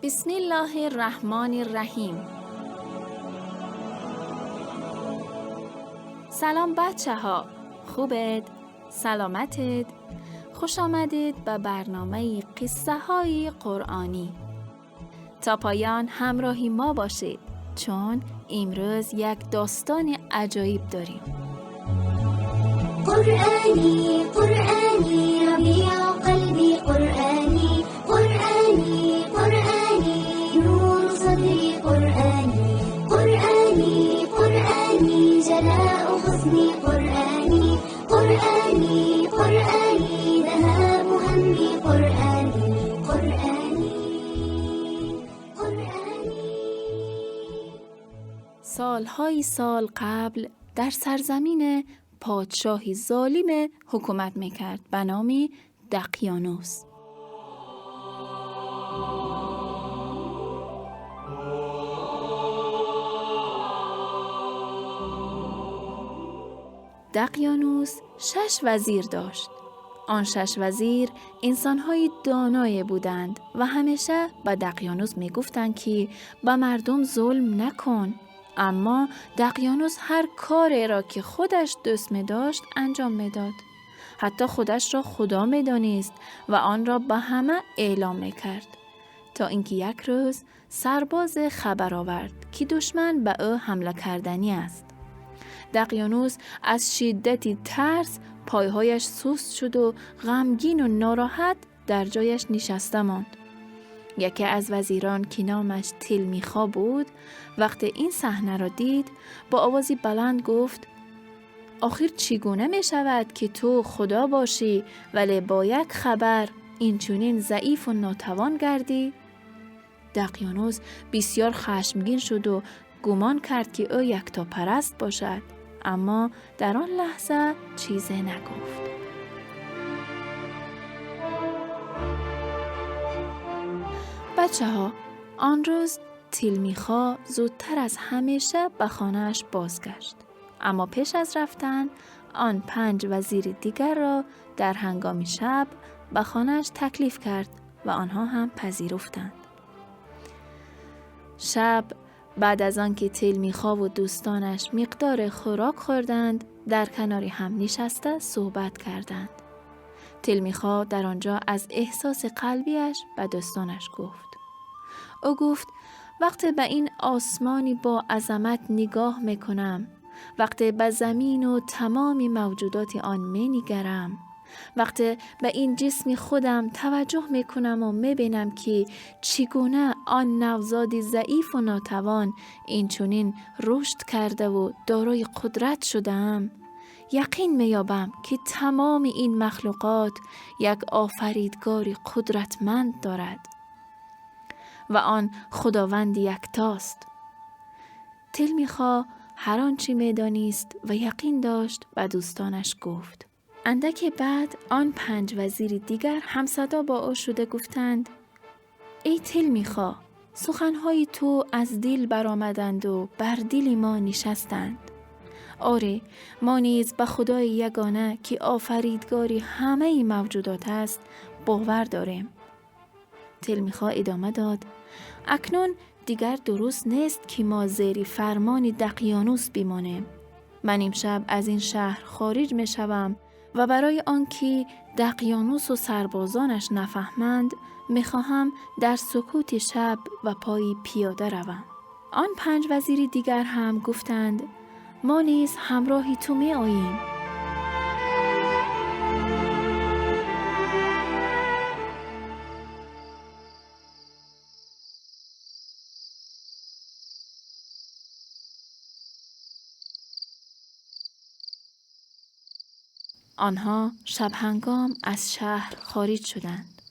بسم الله الرحمن الرحیم. سلام بچه ها، خوبید؟ سلامتید؟ خوش آمدید به برنامه قصه های قرآنی. تا پایان همراهی ما باشید، چون امروز یک داستان عجایب داریم. قرآنی قرآنی ربیع قلبی، قرآنی قرآنی قرآنی نور صدری، قرآنی قرآنی قرآنی جلاء حزنی، قرآنی قرآنی قرآنی ذهاب همي، قرآنی قرآنی قرآنی. سالهای سال قبل در سرزمین پادشاهی ظالم حکومت میکرد به نام دقیانوس. دقیانوس 6 وزیر داشت. آن 6 وزیر انسان‌های دانای بودند و همیشه به دقیانوس میگفتند که به مردم ظلم نکن. اما دقیانوس هر کاری را که خودش دوست می داشت انجام می داد. حتی خودش را خدا می دانست و آن را به همه اعلام می کرد. تا اینکه یک روز سرباز خبر آورد که دشمن به او حمله کردنی است. دقیانوس از شدت ترس پایهایش سست شد و غمگین و ناراحت در جایش نشسته ماند. یکی از وزیران که نامش تلمیخا بود، وقتی این صحنه را دید با آوازی بلند گفت: آخر چگونه می شود که تو خدا باشی ولی با یک خبر این چنین ضعیف و ناتوان گردی؟ دقیانوس بسیار خشمگین شد و گمان کرد که او یکتاپرست باشد، اما در آن لحظه چیزی نگفت. بچه ها، آن روز تلمیخا زودتر از همیشه به خانه‌اش بازگشت. اما پیش از رفتن آن 5 وزیر دیگر را در هنگام شب به خانه‌اش تکلیف کرد و آنها هم پذیرفتند. شب بعد از آن که تلمیخا و دوستانش مقدار خوراک خوردند، در کنار هم نشسته صحبت کردند. تلمیخا در آنجا از احساس قلبیش به دوستانش گفت. او گفت: وقتی به این آسمانی با عظمت نگاه میکنم، وقتی به زمین و تمام موجودات آن مینگرم، وقتی به این جسم خودم توجه میکنم و میبینم که چگونه آن نوزاد ضعیف و ناتوان این چنین رشد کرده و دارای قدرت شدم، یقین می‌یابم که تمام این مخلوقات یک آفریدگار قدرتمند دارد و آن خداوند یکتاست. تلمیخا هر آنچه می‌دانست و یقین داشت به دوستانش گفت. اندک بعد آن 5 وزیر دیگر همصدا با او شده گفتند: ای تلمیخا، سخنهای تو از دل برآمدند و بر دل ما نشستند. آره، ما نیز به خدای یگانه که آفریدگاری همه موجودات است باور داریم. تلمیخا ادامه داد: اکنون دیگر درست نیست که ما زیر فرمان دقیانوس بمانیم. من امشب از این شهر خارج می شوم و برای آنکه دقیانوس و سربازانش نفهمند می خواهم در سکوت شب و پای پیاده روم. آن 5 وزیر دیگر هم گفتند: ما نیز همراهی تو می آییم. آنها شب هنگام از شهر خارج شدند.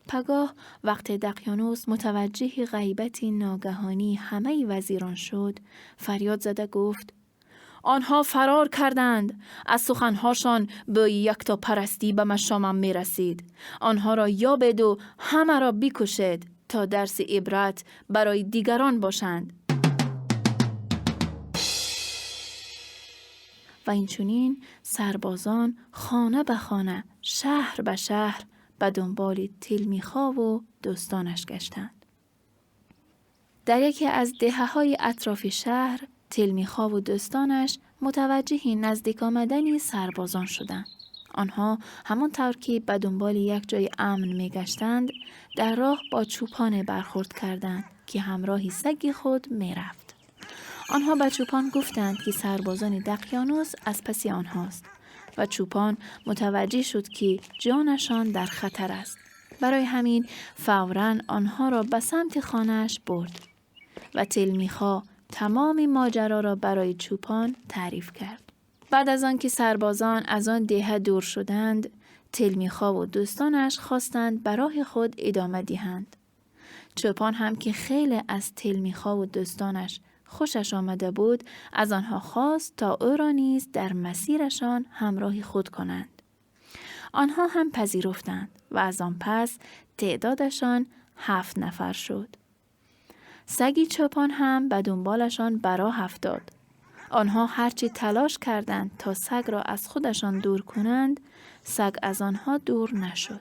پگاه وقت دقیانوس متوجه غیبت ناگهانی همه وزیران شد، فریاد زده گفت: آنها فرار کردند. از سخنهاشان به یکتا پرستی به مشامم می رسید. آنها را یابید و همه را بکشید تا درس عبرت برای دیگران باشند. و اینچنین سربازان خانه به خانه، شهر به شهر به دنبال تلمیخا و دوستانش گشتند. در یکی از دهه های اطراف شهر، تلمیخا و دوستانش متوجه نزدیک آمدن سربازان شدند. آنها همانطور که به دنبال یک جای امن می گشتند، در راه با چوپان برخورد کردند که همراه سگ خود می رفت. آنها به چوپان گفتند که سربازان دقیانوس از پس آنهاست و چوپان متوجه شد که جانشان در خطر است. برای همین فوراً آنها را به سمت خانه‌اش برد و تلمیخا تمام ماجرا را برای چوپان تعریف کرد. بعد از آن که سربازان از آن دهه دور شدند، تلمیخا و دوستانش خواستند برای خود ادامه دهند. چوپان هم که خیلی از تلمیخا و دوستانش خوشش آمده بود، از آنها خواست تا او را نیز در مسیرشان همراه خود کنند. آنها هم پذیرفتند و از آن پس تعدادشان 7 نفر شد. سگی چوپان هم به دنبالشان براه افتاد. آنها هرچی تلاش کردند تا سگ را از خودشان دور کنند، سگ از آنها دور نشد.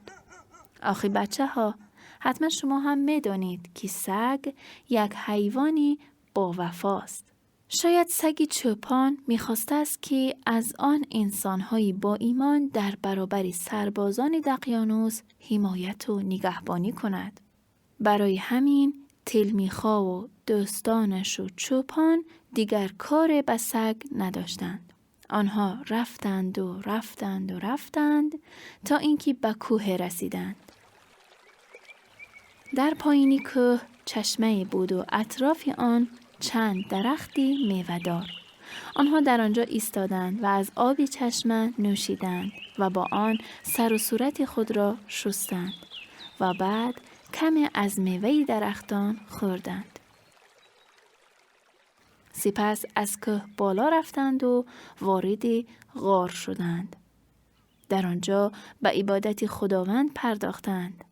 آخی بچه ها، حتما شما هم میدانید که سگ یک حیوانی با وفاست. شاید سگی چوپان میخواسته است که از آن انسانهایی با ایمان در برابر سربازان دقیانوس حمایت و نگهبانی کند. برای همین تلمیخا و دوستانش و چوپان دیگر کار به سگ نداشتند. آنها رفتند و رفتند و رفتند تا اینکه به کوه رسیدند. در پایین کوه چشمه بود و اطراف آن چند درختی میوه‌دار. آنها در آنجا ایستادند و از آب چشمه نوشیدند و با آن سر و صورت خود را شستند و بعد کمی از میوه درختان خوردند. سپس از کوه بالا رفتند و وارد غار شدند. در آنجا به عبادت خداوند پرداختند.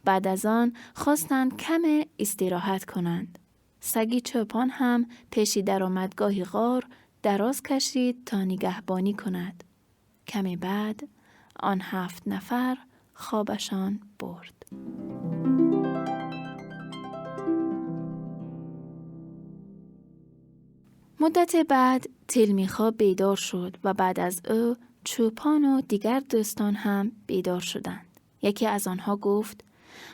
بعد از آن خواستند کم استراحت کنند. سگی چوپان هم پیش درآمدگاه غار دراز کشید تا نگهبانی کند. کمی بعد آن 7 نفر خوابشان برد. مدت بعد تلمیخا بیدار شد و بعد از او چوپان و دیگر دوستان هم بیدار شدند. یکی از آنها گفت: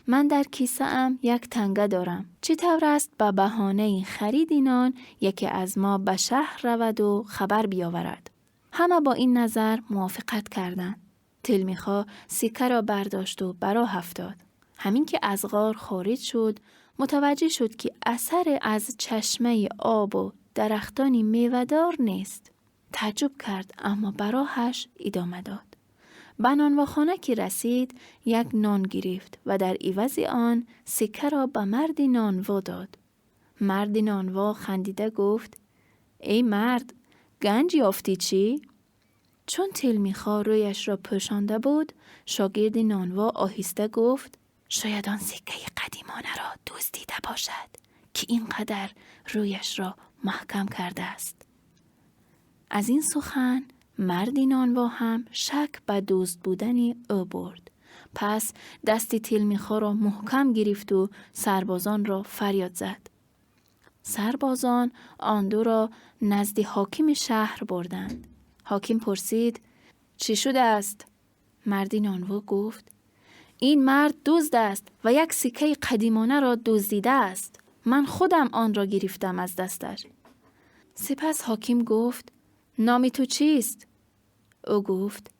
من در کیسه ام یک تنگه دارم. چطور است به بهانه خرید نان یکی از ما به شهر رود و خبر بیاورد؟ همه با این نظر موافقت کردند. تلمیخا سکه را برداشت و براه افتاد. همین که از غار خارج شد، متوجه شد که اثر از چشمه آب و درختانی میوه‌دار نیست. تعجب کرد، اما براهش ادامه داد. به نانواخانه که رسید، یک نان گرفت و در عوض آن سکه را به مرد نانوا داد. مرد نانوا خندیده گفت: ای مرد، گنج یافتی چی؟ چون تلمیخا رویش را پوشانده بود، شاگرد نانوا آهسته گفت: شاید آن سکه قدیمانه را دزدیده باشد که اینقدر رویش را محکم کرده است. از این سخن مرد نانوا هم شک به دزد بودن او برد. پس دست تلمیخا را محکم گرفت و سربازان را فریاد زد. سربازان آن دو را نزد حاکم شهر بردند. حاکم پرسید: چی شده است؟ مرد نانوا گفت: این مرد دزد است و یک سکه قدیمانه را دزدیده است. من خودم آن را گرفتم از دستش. سپس حاکم گفت: نام تو چیست؟ او گفت: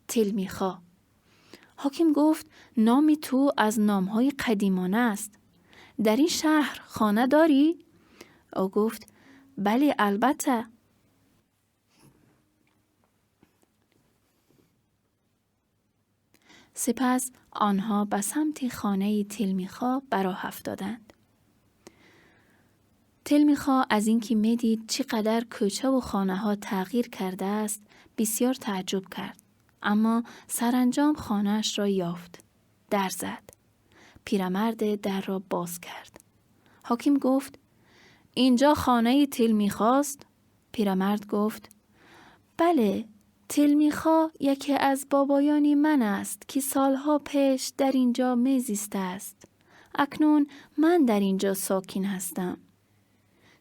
تلمیخا. حاکم گفت: نام تو از نامهای قدیمانه است. در این شهر خانه داری؟ او گفت: بله، البته. سپس آنها به سمت خانه تلمیخا براه افتادند. تلمیخا از اینکه میدید چقدر کوچه و خانه ها تغییر کرده است بسیار تعجب کرد، اما سرانجام خانه‌اش را یافت. در زد. پیرمرد در را باز کرد. حاکم گفت: اینجا خانه تلمیخاست؟ پیرمرد گفت: بله، تلمیخا یکی از بابایان من است که سالها پیش در اینجا میزیسته است. اکنون من در اینجا ساکن هستم.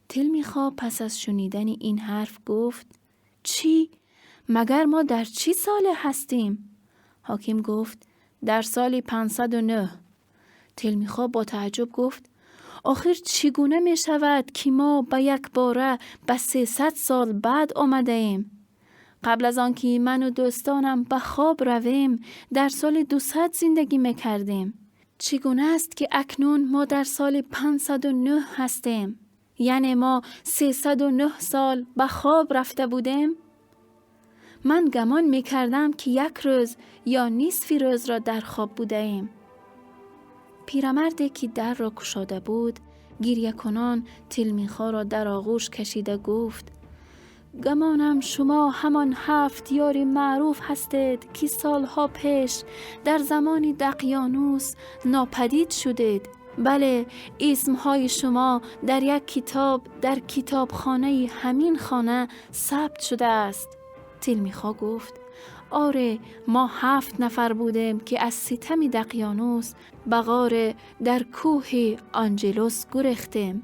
تلمیخا پس از شنیدن این حرف گفت: چی؟ مگر ما در چی سال هستیم؟ حاکم گفت: در سال 509. تلمیخا با تعجب گفت: آخر چگونه می شود که ما به یک باره به 300 سال بعد آمده ایم؟ قبل از آنکه من و دوستانم به خواب رویم در سال 200 زندگی می کردیم. چگونه است که اکنون ما در سال 509 هستیم؟ یعنی ما 309 سال به خواب رفته بودیم؟ من گمان می کردم که یک روز یا نصفی روز را در خواب بوده ایم. پیرمردی که در را گشاده بود گریه کنان تلمیخا را در آغوش کشیده گفت: گمانم شما همان 7 یار معروف هستید که سالها پیش در زمان دقیانوس ناپدید شدید. بله، اسمهای شما در یک کتاب در کتابخانه همین خانه ثبت شده است. تلمیخا گفت: آره، ما 7 نفر بودیم که از ستم دقیانوس به غار در کوه آنجلوس گریختیم.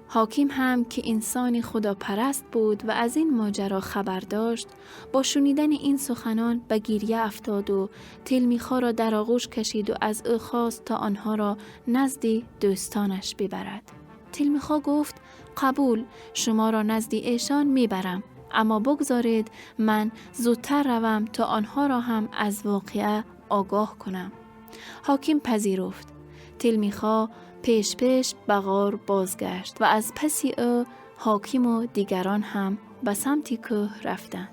حاکم هم که انسان خداپرست بود و از این ماجرا خبر داشت، با شنیدن این سخنان به گریه افتاد و تلمیخا را در آغوش کشید و از او خواست تا آنها را نزد دوستانش ببرد. تلمیخا گفت: قبول، شما را نزد ایشان میبرم، اما بگذارید من زودتر روم تا آنها را هم از واقعه آگاه کنم. حاکم پذیرفت. تلمیخا پیش پیش به غار بازگشت و از پسی او حاکم و دیگران هم به سمت کوه رفتند.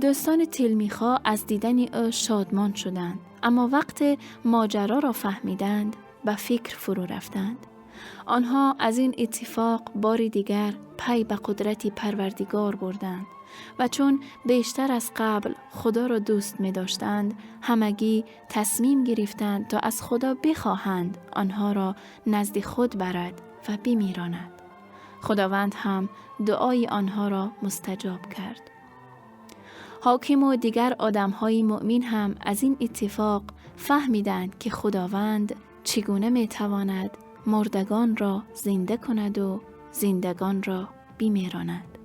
دوستان تلمیخا از دیدن او شادمان شدند، اما وقت ماجرا را فهمیدند به فکر فرو رفتند. آنها از این اتفاق بار دیگر پی به قدرت پروردگار بردند و چون بیشتر از قبل خدا را دوست می داشتند، همگی تصمیم گرفتند تا از خدا بخواهند آنها را نزد خود برد و بمیراند. خداوند هم دعای آنها را مستجاب کرد. حاکم و دیگر آدمهای مؤمن هم از این اتفاق فهمیدند که خداوند چگونه می تواند مردگان را زنده کند و زندگان را بمیراند.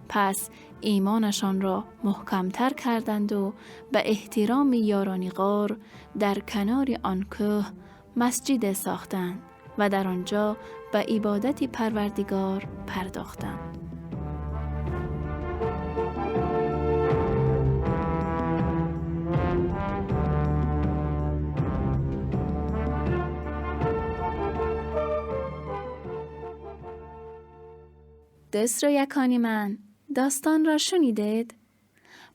پس ایمانشان را محکمتر کردند و به احترام یاران غار در کنار آن کوه مسجد ساختند و در آنجا به عبادت پروردگار پرداختند. دوست رو یکانی من، داستان را شنیدید؟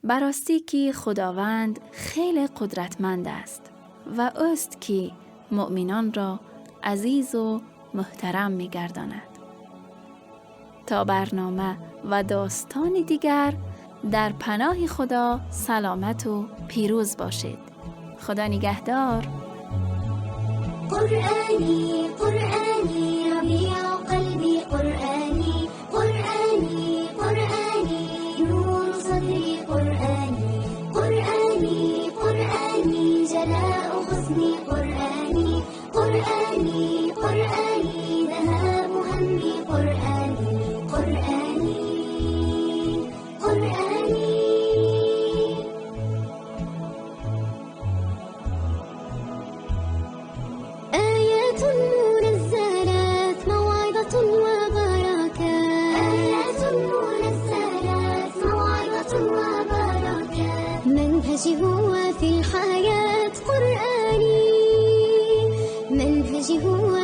براستی که خداوند خیلی قدرتمند است و اوست که مؤمنان را عزیز و محترم می‌گرداند. تا برنامه و داستان دیگر، در پناه خدا سلامت و پیروز باشید. خدا نگهدار. قرآنی قرآنی ربیع قلبی قرآنی قرآنی قرآنی نور صدری قرآنی قرآنی قرآنی جلاء حزنی قرآنی قرآنی قرآنی ذهاب همي قرآنی قرآنی قرآنی. آيات منزلات موعظة وبركات، آيات منزلات موعظة وبركات، منهجي هو في الحياة قرآني، منهجي هو